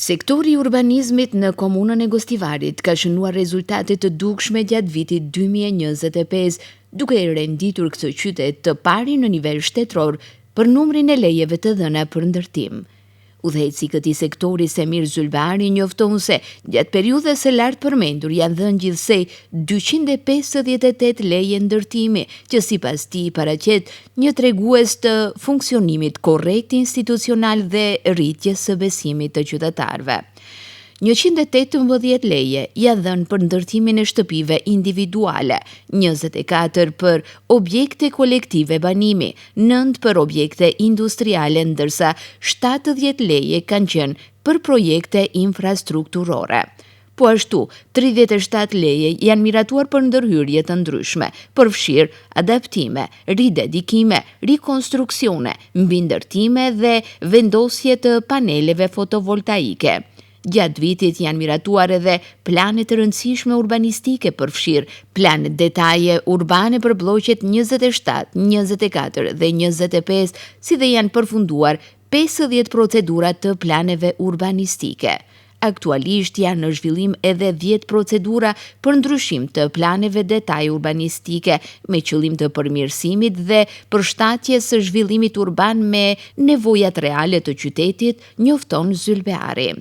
Sektori i urbanizmit në komunën e Gostivarit ka shënuar rezultate të dukshme gjatë vitit 2025, duke e renditur këtë qytet të parin në nivel shtetëror për numrin e lejeve të dhëna për ndërtim. Udhëheqësi i këtij sektori Semir Zylbeari njofton se gjatë periudhës së lartpërmendur janë dhënë gjithsej 258 leje ndërtimi, që sipas tij paraqet një tregues të funksionimit korrekt institucional dhe rritjes së besimit të qytetarëve. 118 leje janë dhënë për ndërtimin e shtëpive individuale, 24 për objekte kolektive banimi, 9 për objekte industriale ndërsa 70 leje kanë qenë për projekte infrastrukturore. Po ashtu, 37 leje janë miratuar për ndërhyrje të ndryshme, përfshirë adaptime, ridedikime, rikonstruksione, mbindërtime dhe vendosje të paneleve fotovoltaike. Gjatë vitit janë miratuar edhe plane të rëndësishme urbanistike përfshirë plane detaje urbane për blloqet 27, 24 dhe 25, si dhe janë përfunduar 50 procedura të planeve urbanistike. Aktualisht janë në zhvillim edhe 10 procedura për ndryshim të planeve detaje urbanistike me qëllim të përmirësimit dhe përshtatjes së zhvillimit urban me nevojat reale të qytetit, njofton Zylbeari.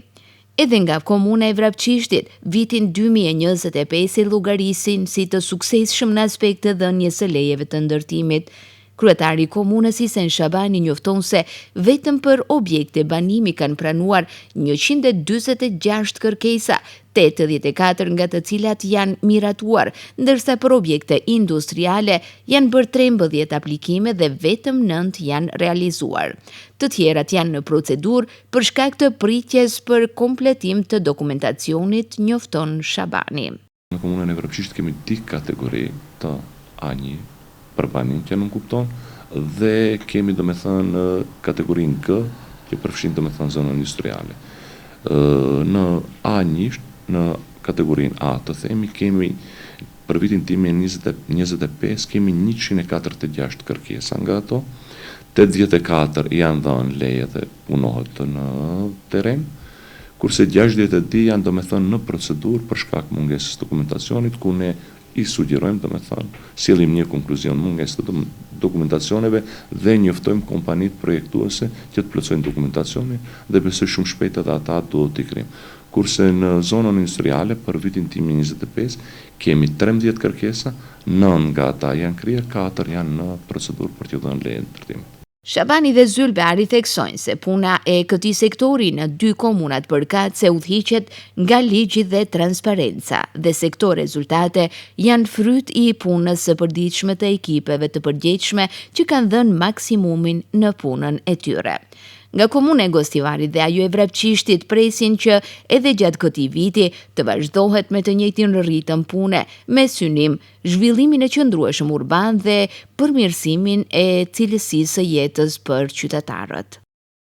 Edhe nga komuna e Vrapçishtit, vitin 2025 e llogarisin si të suksesshëm në aspekt të dhënies së lejeve të ndërtimit. Kryetari i komunës Isen Shabani njofton se vetëm për objekte banimi kanë pranuar 146 kërkesa, 84 nga të cilat janë miratuar, ndërsa për objekte industriale janë bërë 13 aplikime dhe vetëm 9 janë realizuar. Të tjerat janë në procedurë për shkak të pritjes për kompletim të dokumentacionit, njofton Shabani. Në komunën e Vrapçishtit kemi dy kategori të A1 për banim që nënkupton dhe kemi domethënë kategorinë G që përfshin domethënë zonën industriale. Në A1 në kategorinë A të themi kemi për vitin 2025 kemi 146 kërkesa nga ato, 84 janë dhënë leje dhe punohet në terren, kurse 62 janë domethënë në procedurë për shkak mungesës dokumentacionit, ku ne i sugjerojmë domethënë, sjellim një konkluzion mungesë të dokumentacioneve dhe njoftojmë kompanitë projektuese që të plotësojnë dokumentacionin dhe besoj shumë shpejt edhe ata duhet t'i kryejmë. Kurse në zonën industriale për vitin 2025 kemi 13 kërkesa, 9 nga ata janë kryer, 4 janë në procedurë për t'ju dhënë leje ndërtimit. Shabani dhe Zylbeari theksojnë se puna e këtij sektori në dy komunat përkatëse udhëhiqet nga ligji dhe transparenca dhe se këto rezultate janë fryt i punës së përditshme të ekipeve të përgjegjshme që kanë dhënë maksimumin në punën e tyre. Nga komuna e Gostivarit dhe ajo e Vrapçishtit presin që edhe gjatë këtij viti të vazhdohet me të njëjtin ritëm pune, me synim zhvillimin e qëndrueshëm urban dhe përmirësimin e cilësisë së jetës për qytetarët.